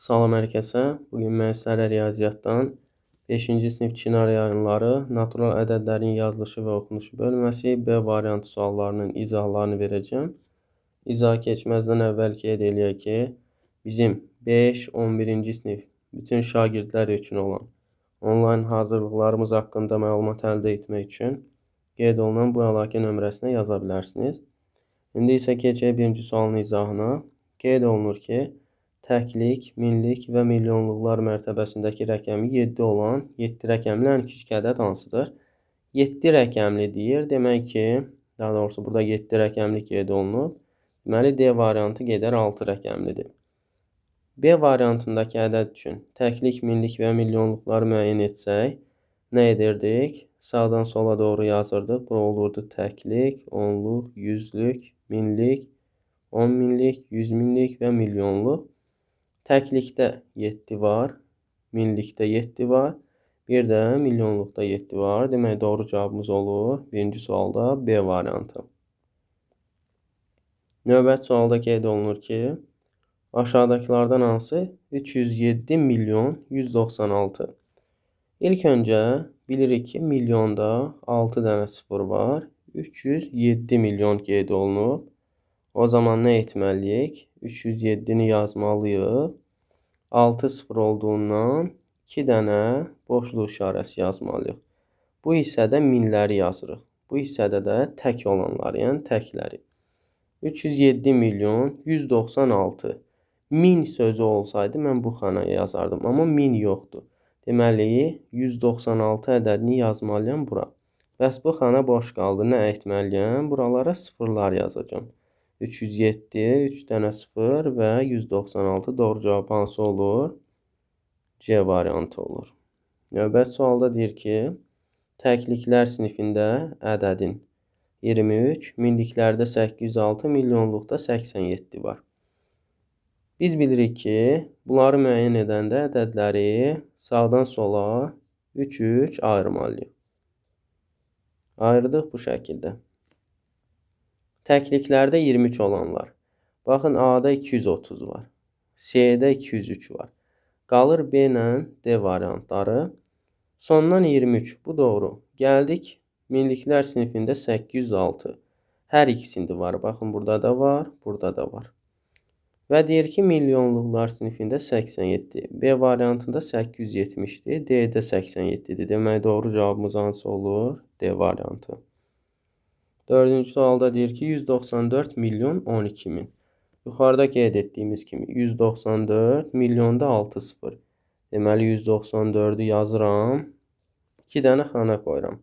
Salam hər kəsə. Bu gün mən sizlərə riyaziyyatdan 5-ci sinif Çinar yayınları natural ədədlərin yazılışı və oxunuşu bölməsi B variantı suallarının izahlarını verəcəm. İzaha keçməzdən əvvəl qeyd eləyək ki, bizim 5-11-ci sinif bütün şagirdlər üçün olan onlayn hazırlıqlarımız haqqında məlumat əldə etmək üçün qeyd olunan bu əlaqə nömrəsinə yaza bilərsiniz. İndi isə keçək birinci sualın izahına. Qeyd olunur ki, təklik, minlik və milyonluqlar mərtəbəsindəki rəqəmi 7 olan 7 rəqəmli ən kiçik ədəd hansıdır? 7 rəqəmli deyir. Demək ki, daha doğrusu burada 7 rəqəmli qeyd olunub. Deməli, D variantı gedər 6 rəqəmlidir. B variantındakı ədəd üçün təklik, minlik və milyonluqları müəyyən etsək, nə edirdik? Sağdan sola doğru yazırdıq. Bu olurdu təklik, onluq, yüzlük, minlik, 10 minlik, 100 minlik və milyonluq. Təklikdə 7 var, minlikdə 7 var, bir də milyonluqda 7 var. Demək, doğru cavabımız olur birinci sualda B variantı. Növbəti sualda qeyd olunur ki, aşağıdakılardan hansı 307 milyon 196. İlk öncə bilirik ki, milyonda 6 dənə sıfır var. 307 milyon qeyd olunub. O zaman nə etməliyik? 307-ni yazmalıyıq. 6 sıfır olduğundan 2 dənə boşluq işarəsi yazmalıyıq. Bu hissədə minləri yazırıq. Bu hissədə də tək olanları, yəni təkləri. 307 milyon 196. Min sözü olsaydı mən bu xanaya yazardım, amma min yoxdur. Deməli, 196 ədədini yazmalıyam bura. Bəs bu xana boş qaldı. Nə etməliyəm? Buralara sıfırlar yazacağam. 307, 3 dənə 0 və 196 doğru cavab hansı olur? C variantı olur. Növbəti sualda deyir ki, təkliklər sinifində ədədin 23, minliklərdə 806, milyonluqda 87 var. Biz bilirik ki, bunları müəyyən edəndə ədədləri sağdan sola 3-3 ayırmalıyıq. Ayırdıq bu şəkildə. Təkliklərdə 23 olanlar. Baxın, A-da 230 var. C-də 203 var. Qalır B ilə D variantları. Sondan 23. Bu doğru. Gəldik minliklər sinifində 806. Hər ikisində var. Baxın, burada da var, burada da var. Və deyir ki, milyonluqlar sinifində 87. B variantında 870-dir. D-də 87-dir. Demək, doğru cavabımız hansı olur? D variantı. Dördüncü sualda deyir ki, 194 milyon 12 min. Yuxarıda qeyd etdiyimiz kimi 194 milyonda 6 sıfır. Deməli, 194-ü yazıram. 2 dənə xana qoyuram.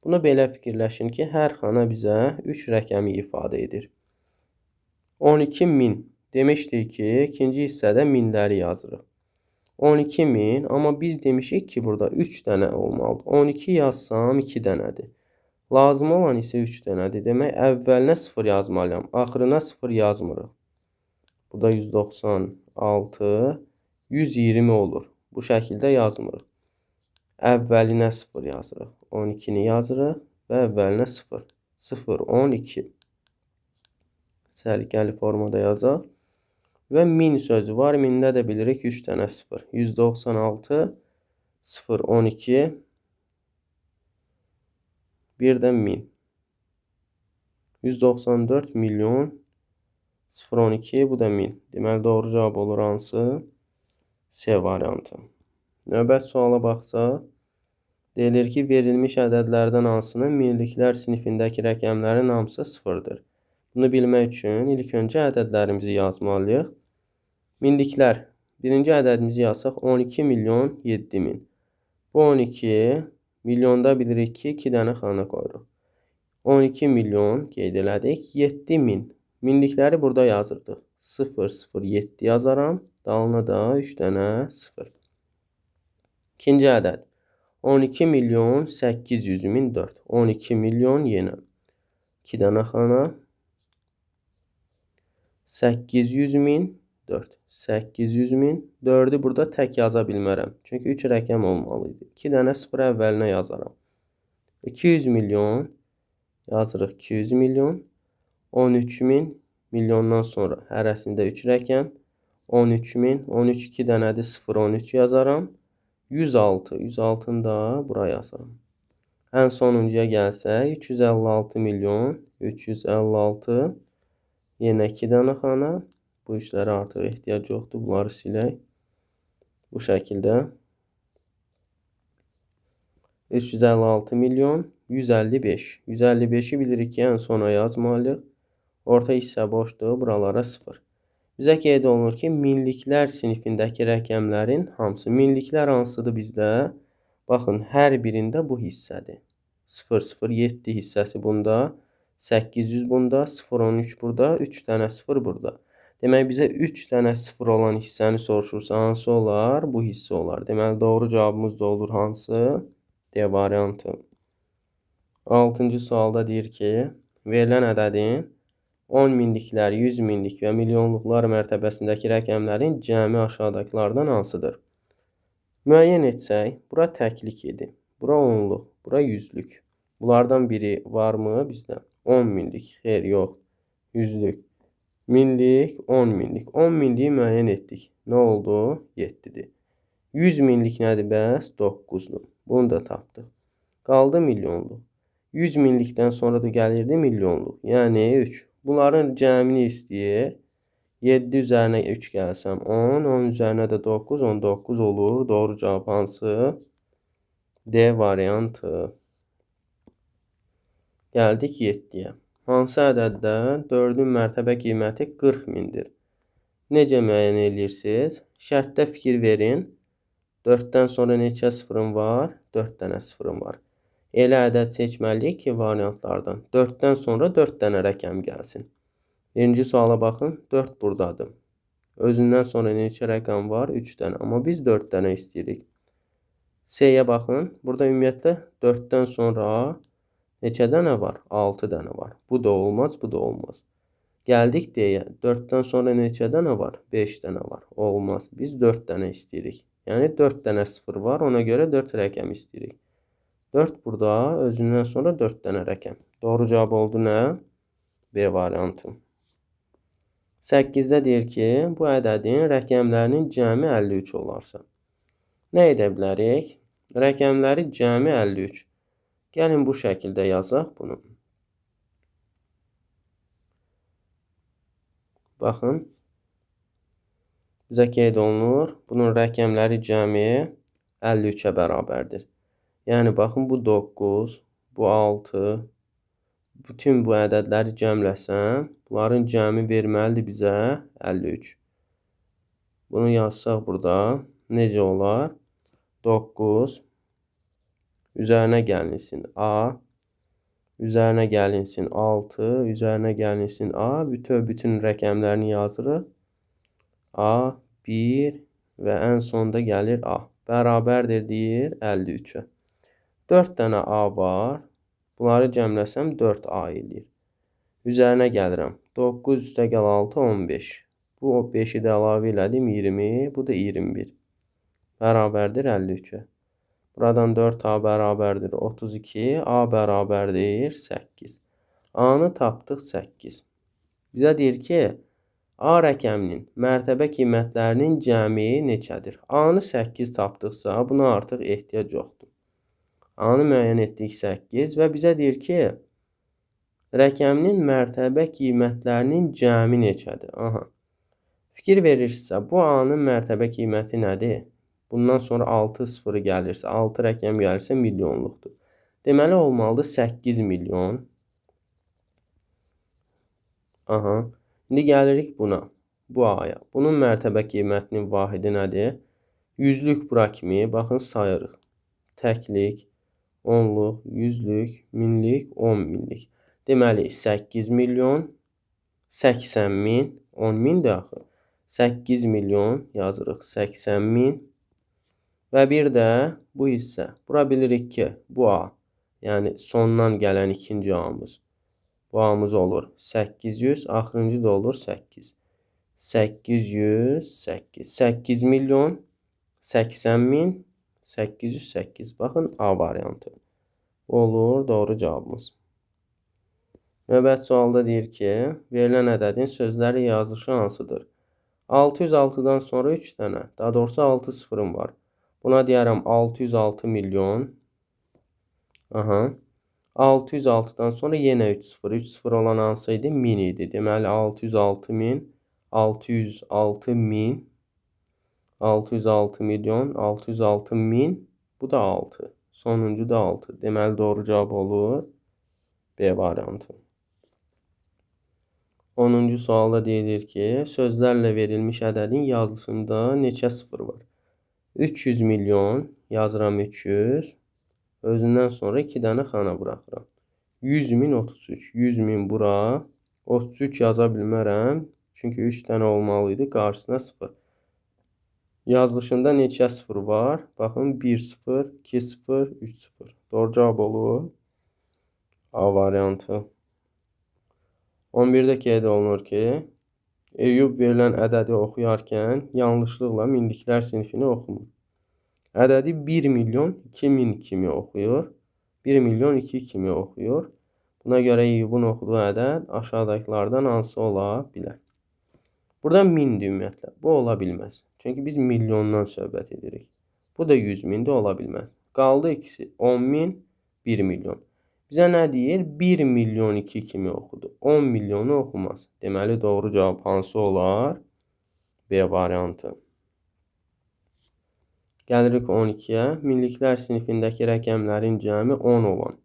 Bunu belə fikirləşin ki, hər xana bizə 3 rəqəmi ifadə edir. 12 min demişdik ki, ikinci hissədə minləri yazırıq. 12 min, amma biz demişik ki, burada 3 dənə olmalıdır. 12 yazsam 2 dənədir. Lazım olan isə 3 dənədir. Demək, əvvəlinə 0 yazmalıyam. Axırına 0 yazmırıq. Bu da 196, 120 olur. Bu şəkildə yazmırıq. Əvvəlinə 0 yazırıq. 12-ni yazırıq və əvvəlinə 0. 0, 12. Səliqəli formada yazaq. Və min sözü var. Mində də bilirik 3 dənə 0. 196, 0, 12. Bir də 1000. 194 milyon 0,12, bu da 1000. Deməli, doğru cavab olur hansı? C variantı. Növbəti suala baxsaq, deyilir ki, verilmiş ədədlərdən hansının minliklər sinifindəki rəqəmlərin hamısı sıfırdır. Bunu bilmək üçün ilk öncə ədədlərimizi yazmalıyıq. Minliklər, birinci ədədimizi yazsaq 12 milyon 7 min. Bu 12 milyonda bilirik ki, 2 dənə xana qoyuruq. 12 milyon qeyd elədik. 7 min. Minlikləri burada yazırdıq. 0, 0, 7 yazaram. Dalına da 3 dənə 0. İkinci ədəd. 12 milyon 800 min 4. 12 milyon yenə. 2 dənə xana. 800 min 4. 800 min. 4-ü burada tək yaza bilmərəm. Çünki 3 rəqəm olmalı idi. 2 dənə 0 əvvəlinə yazaram. 200 milyon yazırıq 200 milyon. 13 min milyondan sonra hərəsində 3 rəqəm. 13.000. 13 2 dənədir. 0,13 yazaram. 106. 106-nı da bura yazaram. Ən sonuncuya gəlsək 356 milyon 356 yenə 2 dənə xana. Bu işlərə artıq ehtiyac yoxdur. Bunları silək. Bu şəkildə 356 milyon 155. 155-i bilirik ki, ən sona yazmalıyıq. Orta hissə boşdur. Buralara 0. Bizə qeyd olunur ki, minliklər sinifindəki rəqəmlərin hamısı. Minliklər hansıdır bizdə? Baxın, hər birində bu hissədir. 0,07 hissəsi bunda, 800 bunda, 0,13 burada, 3 dənə 0 burada. Demək, bizə 3 dənə 0 olan hissəni soruşursa, hansı olar? Bu hissə olar. Deməli, doğru cavabımız da olur hansı? D variantı. 6-cı sualda deyir ki, verilən ədədin 10 minliklər, 100 minlik və milyonluqlar mərtəbəsindəki rəqəmlərin cəmi aşağıdakılardan hansıdır? Müəyyən etsək, bura təklik idi, bura onluq, bura yüzlük. Bunlardan biri varmı bizdə? 10 minlik, xeyr, yox, yüzlük. Minlik, 10 minlik. 10 minliyi müəyyən etdik. Nə oldu? 7-dir. 100 minlik nədir bəs? 9-dur. Bunu da tapdıq. Qaldı milyonluq. 100 minlikdən sonra da gəlirdi milyonluq. Yəni 3. Bunların cəmini istəyir. 7 üzərinə 3 gəlsəm 10, 10 üzərinə də 9, 19 olur. Doğru cavab hansı? D variantı. Gəldik 7-yə. Hansı ədəddə 4-ün mərtəbə qiyməti 40 mindir? Necə müəyyən edirsiniz? Şərtdə fikir verin. 4-dən sonra neçə sıfırım var? 4 dənə sıfırım var. Elə ədəd seçməliyik ki, variantlardan. 4-dən sonra 4 dənə rəqəm gəlsin. Birinci suala baxın. 4 buradadır. Özündən sonra neçə rəqəm var? 3 dənə. Amma biz 4 dənə istəyirik. C-yə baxın. Burada ümumiyyətlə 4-dən sonra neçə dənə var? 6 dənə var. Bu da olmaz, bu da olmaz. Gəldik D-yə. 4-dən sonra neçə dənə var? 5 dənə var. Olmaz. Biz 4 dənə istəyirik. Yəni 4 dənə sıfır var. Ona görə 4 rəqəm istəyirik. 4 burada, özündən sonra 4 dənə rəqəm. Doğru cavab oldu nə? B variantı. 8-də deyir ki, bu ədədin rəqəmlərinin cəmi 53 olarsa. Nə edə bilərik? Rəqəmləri cəmi 53. Gəlin bu şəkildə yazaq bunu. Baxın. Bizə qeyd olunur. Bunun rəqəmləri cəmi 53-ə bərabərdir. Yəni, baxın, bu 9, bu 6, bütün bu ədədləri cəmləsəm, bunların cəmi verməlidir bizə 53. Bunu yazsaq burada necə olar? 9, üzərinə gəlinsin A, üzərinə gəlinsin 6, üzərinə gəlinsin A, bütün rəqəmlərini yazırıq. A, 1 və ən sonda gəlir A. Bərabərdir deyir 53-ə. 4 dənə A var. Bunları cəmləsəm 4A eləyir. Üzərinə gəlirəm. 9 üstəgəl 6, 15. Bu 5-i də əlavə elədim 20. Bu da 21. Bərabərdir 53-ə. Buradan 4A bərabərdir 32. A bərabərdir 8. A-nı tapdıq 8. Bizə deyir ki, A rəqəminin mərtəbə qiymətlərinin cəmi neçədir? A-nı 8 tapdıqsa, buna artıq ehtiyac yoxdur. A-nı müəyyən etdik 8 və bizə deyir ki, rəqəminin mərtəbə qiymətlərinin cəmi neçədir? Aha. Fikir verirsinizsə, bu A-nın mərtəbə qiyməti nədir? Bundan sonra 6 sıfırı gəlirsə, 6 rəqəm gəlirsə milyonluqdur. Deməli, olmalıdır 8 milyon. Aha. İndi gəlirik buna, bu A-ya. Bunun mərtəbə qiymətinin vahidi nədir? Yüzlük bura kimi, baxın, sayırıq. Təklik, onluq, yüzlük, minlik, 10 minlik. Deməli, 8 milyon, 80 min, 10 min də axı. 8 milyon yazırıq, 80 min. Və bir də bu hissə. Bura bilirik ki, bu A, yəni sondan gələn ikinci A-mız. Bu A-mız olur 800, axırıncı da olur 8. 808. 8 milyon, 80 min, 808. Baxın, A variantı. Olur doğru cavabımız. Növbəti sualda deyir ki, verilən ədədin sözləri yazılışı hansıdır? 606-dan sonra 3 dənə, daha doğrusu 6 sıfırım var. Buna deyərəm 606 milyon. Aha. 606-dan sonra yenə 3 sıfır. 3 sıfır olan hansı idi? 1000 idi. Deməli 606 min, 606 min, 606 milyon, 606 min. Bu da 6. Sonuncu da 6. Deməli doğru cavab olur B variantı. 10-cu sualda deyilir ki, sözlərlə verilmiş ədədin yazılışında neçə sıfır var? 300 milyon, yazıram 300. Özündən sonra 2 dənə xana buraxıram. 100 min 33. 100 min bura. 33 yaza bilmərəm. Çünki 3 dənə olmalı idi. Qarşısına 0. Yazılışında neçə sıfır var? Baxın 1 0, 2 0, 3 0. Doğru cavab olur A variantı. 11-də qeyd olunur ki, Eyyub verilən ədədi oxuyarkən yanlışlıqla minliklər sinfini oxumur. Ədədi 1 milyon 2000 kimi oxuyur. 1 milyon 2 kimi oxuyur. Buna görə Eyyubun oxuduğu ədəd aşağıdakılardan hansı ola bilər? Burada 1000-dir ümumiyyətlə. Bu ola bilməz. Çünki biz milyondan söhbət edirik. Bu da 100 min də ola bilməz. Qaldı ikisi 10 min, 1 milyon. Bizə nə deyir? 1 milyon 2 kimi oxudu. 10 milyonu oxumaz. Deməli, doğru cavab hansı olar? B variantı. Gəlirik 12-yə. Minliklər sinifindəki rəqəmlərin cəmi 10 olan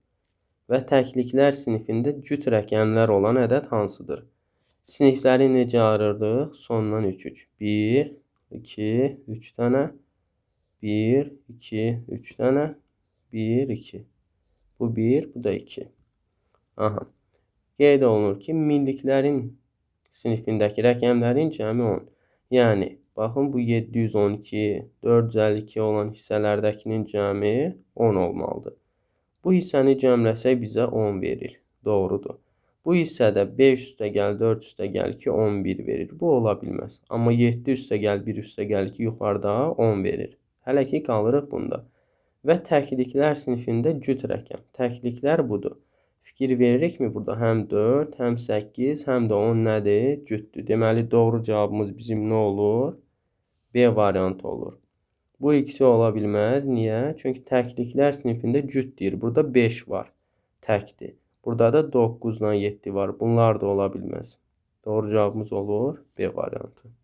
və təkliklər sinifində cüt rəqəmlər olan ədəd hansıdır? Sinifləri necə ayırırdıq? Sondan 3, 3. 1, 2, 3 dənə. 1, 2, 3 dənə. 1, 2. Bu 1, bu da 2. Aha. Qeyd olunur ki, minliklərin sinifindəki rəqəmlərin cəmi 10. Yəni, baxın, bu 712, 452 olan hissələrdəkinin cəmi 10 olmalıdır. Bu hissəni cəmləsək bizə 10 verir. Doğrudur. Bu hissədə 5 üstə gəl, 4 üstə gəl 2, 11 verir. Bu ola bilməz. Amma 7 üstə gəl, 1 üstə gəl 2 yuxarıda 10 verir. Hələ ki qalırıq bunda. Və təkliklər sinifində cüt rəqəm. Təkliklər budur. Fikir veririkmi burada? Həm 4, həm 8, həm də 10 nədir? Cütdür. Deməli, doğru cavabımız bizim nə olur? B variantı olur. Bu ikisi ola bilməz. Niyə? Çünki təkliklər sinifində cüt deyir. Burada 5 var. Təkdir. Burada da 9 ilə 7 var. Bunlar da ola bilməz. Doğru cavabımız olur B variantı.